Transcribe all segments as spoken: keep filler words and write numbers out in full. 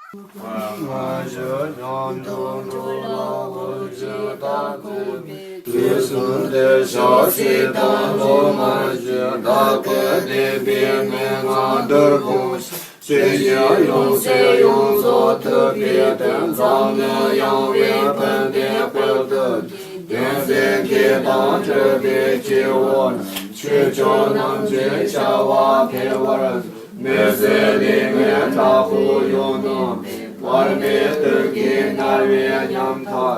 སྔ་ཕྱི་མཉམ་དུ་འགྲོ་ལ་འོད་ཀྱི་དར་ཁོ་བའི། དུས་གསུམ་འདིར་ཞབས་ཕྱི་དང་སློབ་མ་བཞི། བདག་གི་བདེན་པའི་མན་ངག་འདིར་དགོངས་ཤིག། ཇི་བཞིན་ཡོངས་སུ་ཡོངས་རྫོགས་ཐུབ་པའི་དོན། འཛམ་གླིང་ཡངས་པའི་ཕན་བདེའི་དཔལ་དུ། དོན་གཟིགས་མཁས་དང་གྲུབ་པའི་སྤྱི་བོ་ན། ཆོས་སྐྱོང་རྣམས་ཀྱི་བྱ་བ་འཕེལ་བར། མི་བཟད་ལས་ངན་དྲག་པོ་ཡོད་ན་མེད། བར་མེད་དུག་གིས་མནར་བའི་ཉམ་ཐག་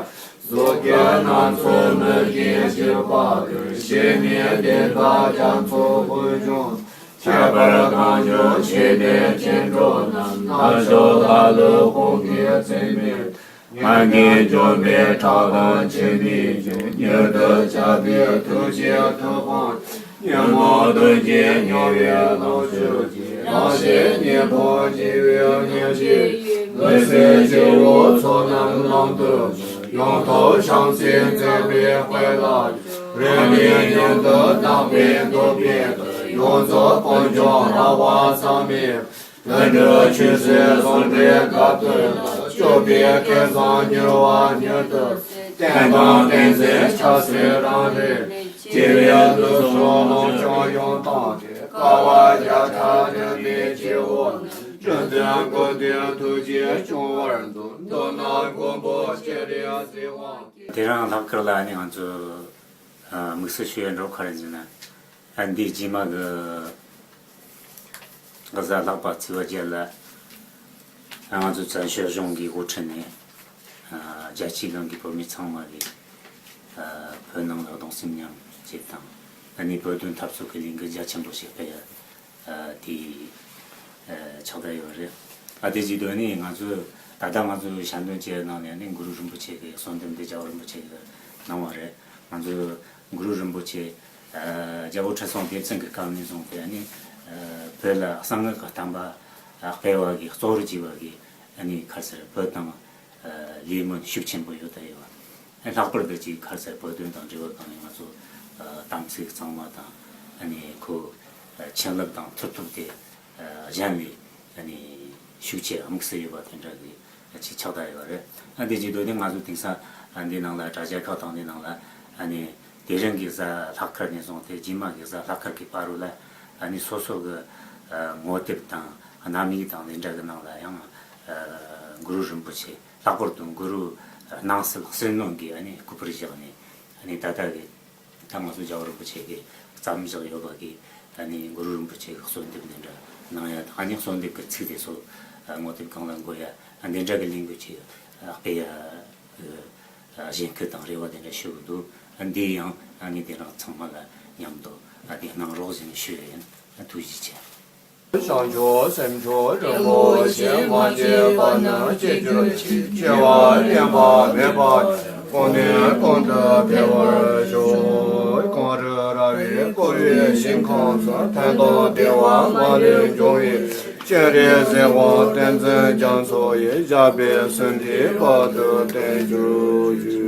གཟུགས་སྐྱེ་སྣ་ཚོགས་མི་བརྒྱའི་བཞི་པ་ཀུན། ཞི་གནས་བདེན་མཐའ་རྒྱ་མཚོ་དབུས་འབྱུང་། ཁྱད་པར་གངས་ལྗོངས་ཆེ་འབྲིང་ཅན་འགྲོ་རྣམས། ནག་ཕྱོགས་ལྷ་ཀླུ་དཔུང་གི་བཙན་མི། ང་རྒྱལ་འཇོམས་པའི་ཁྲག་དང་ཆུ་ནས་བྱུང་། མྱུར་དུ་ཆགས་པའི་ཐུགས་རྗེའི་མཐུ་དཔུང་། ཉོན་མོངས་གདུལ་བྱའི་མྱོང་བའི་ལོངས་སྤྱོད་ཀྱི། རང་གཤེད་གཉེན་པོ་བགྱི་བའི་གཉེན་གཤིས། འོད་གསལ་སྤྱི་བོའི་ཚོགས་རྣམས་ཀློང་དུ། ཡོངས་ཐོབ་བྱང་སེམས་མཛད་པའི་དཔལ་ལ། རིང་མིན་མྱུར་དུ་བརྟག་པའི་མདོ་སྐད་དུ། ཡོངས་རྫོགས་དཀོན་མཆོག་ལྷག་པ་ཟག་མེད། ལྷུན་གྲུབ་ཆོས་སྲིད་ཟུང་འབྲེལ་དགའ་སྟོན་ལ། སྤྱོད་པའི་སྐལ་བཟང་མྱུར་བ་མྱུར་དུ། བསྟན་དང་བསྟན་འཛིན་ཆབ་སྲིད་རང་རེ། སྐྱེ་བའི་ལུས་ཟུངས་ལོངས་སྤྱོད་ཡོངས་བཏང་སྟེ། དཀའ་བ་བརྒྱ་ཕྲག་འདུལ་བའི་སྤྱི་བོ་ན། སྤྲུལ་མཛད་མགོན་དེའི་ཐུགས་རྗེས་སྐྱོང་བར་འདུད། མདོར་ན་མགོན་པོ་སྤྱན་རས་གཟིགས་དབང་གི། དེ་རིང་ལྷག་དཀར་ལ་ནི་ང་ཚོ་ཨ་དམིགས་བསལ་ཞུ་ཡ་འགྲོ་ག་རེ་ཟེར་ན། ཨ་འདི་རྗེས་མ་གི་གཟའ་ལྷག་པ་ཚེས་པ་བརྒྱད་ལ་ང་ཚོ་བཙན་བྱོལ་གཞུང་གི་དབུ་ཁྲིད་ནས་ཨ་རྒྱལ་སྤྱིའི་ནང་གི་བོད་མི་ཚང་མ་གིས་ཨ་བོད་ནང་ལ་གདུང་སེམས་མཉམ་སྐྱེད་དང་། ཨ་ནི་བོད་དོན་འཐབ་རྩོད་ཀྱི་ལས་འགུལ་རྒྱ་ཆེན་པོ་ཞིག་སྤེལ་ཡ་ཨ་དེ་ཨ་ཆགས་བསྡད་ཡོད་རེད། ཨ་དེ་བྱེད་དུས་ནི་ང་ཚོ་ད་ལྟ་ང་ཚོ་ཞལ་འདོན་བྱས་ནང་ནས་ནི་གུ་རུ་རིན་པོ་ཆེ་གི་གསོལ་འདེབས་འདི་རྒྱལ་བ་རིན་པོ་ཆེ་གིས་གནང་བ་རེད། ང་ཚོ་གུ་རུ་རིན་པོ་ཆེ་ཨ་རྒྱལ་པོ་ཁྲི་སྲོང་ལྡེ་བཙན་གྱི་སྐབས་ནས་བཟུང་སྟེ་ནི་ཨ་བོད་ལ་གསང་སྔགས་ཀྱི་བསྟན་པ་ཨ་སྤེལ་བ་གི་གཙོ་བོར་གྱུར་པ་གི་ཨ་ནི་ག་རེ་ཟེར་བོད་དང་ཨ་ལས་སྨོན་ཤུགས་ཆེན་པོ་ཡོད་ད་ཡོད། ལྷག་པར་དུ་ཅིག་ག་རེ་ཟེར་བོད་དོན་དང་འབྲེལ་བ་དང་ནི་ང་ཚོ་ཨ་དམ་ཚིག་གཙང་མ་དང་ཨ་ནི་ཁོ་ཨ་བྱིན་རླབས་དང་མཐུ་སྟོབས་དེ་ཨ་གཞན་ལས་ཨ་ནི་ཤུགས་ཆེ་དམིགས་བསལ་ཡོད་པ་དེ་འདྲ་གི་ཅིག་ཆགས་བསྡད་ཡོད་རེད། ཨ་འདི་བྱེད་དུས་ནི་ང་ཚོ་དེང་སང་ཨ་འདི་ནང་ལ་དྲ་རྒྱ་ཁག་དང་འདི་ནང་ལ་ཨ་ནི་དེ་རིང་གི་གཟའ་ལྷག་དཀར་ནས་བཟུང་སྟེ་རྗེས་མ་གི་གཟའ་ལྷག་དཀར་གྱི་བར་དུ་ལ་ཨ་ནི་སོ་སོ་གི་ཨ་ངོ་དེབ་དང་རྣམ་དབྱེ་དང་འདི་འདྲ་གི་ནང་ལ་ཡང་ཨ་གུ་རུ་རིན་པོ་ཆེ་ལྷག་པར་དུ་གུ་རུ་སྣང་སྲིད་ཟིལ་གནོན་གྱི་ཨ་ནི་སྐུ་པར་བཞག་ནས་ཨ་ནི་ད་ལྟ་གི་ད་ང་ཚོ་རྒྱལ་བ་རིན་པོ་ཆེ་གིས་བརྩམས་བཞག་ཡོད་པ་གི་ཨ་ནི་གུ་རུ་རིན་པོ་ཆེ་གི་གསོལ་འདེབས་འདི་འདྲ་གནང་ཡ་དང་། ཨ་ནི་གསོལ་འདེབས་ཀྱི་ཚིག་དེ་ཚོ་ཨ་ངོ་དེབ་སྒང་ལ་འགོད་ཡ་ཨ་འདི་འདྲ་གི་ལས་འགུལ་ཅིག་ཨ་སྤེལ་ཡ་ཨ་གཞེན་སྐུལ་དང་རེ་བ་དེ་འདྲ་ཞུ་གི་འདུག། ཨ་འདི་ཡང་ཨ་ནི་དེ་རིང་ཚང་མ་ལ་མཉམ་དུ་ཨ་དེ་གནང་རོགས་ཟེར་ནས་ཞུ་ཡ་ཡིན། ཨ་ཐུགས་རྗེ་ཆེ། བྱང་ཆུབ་སེམས་མཆོག་རིན་པོ་ཆེ། མ་སྐྱེས་པ་རྣམས་སྐྱེ་གྱུར་ཅིག། སྐྱེ་བ་ལེན་པ་མེད་པ་ཅིག། གོང་ནས་གོང་དུ་འཕེལ་བར་ཤོག། གངས་རི་ར་བས་བསྐོར་བའི་ཞིང་ཁམས་སུ། ཕན་དང་བདེ་བ་མ་ལུས་འབྱུང་བའི། སྤྱན་རས་གཟིགས་དབང་བསྟན་འཛིན་རྒྱ་མཚོ་ཡི། ཞབས་པད་སྲིད་མཐའི་བར་དུ་བརྟན་གྱུར་ཅིག།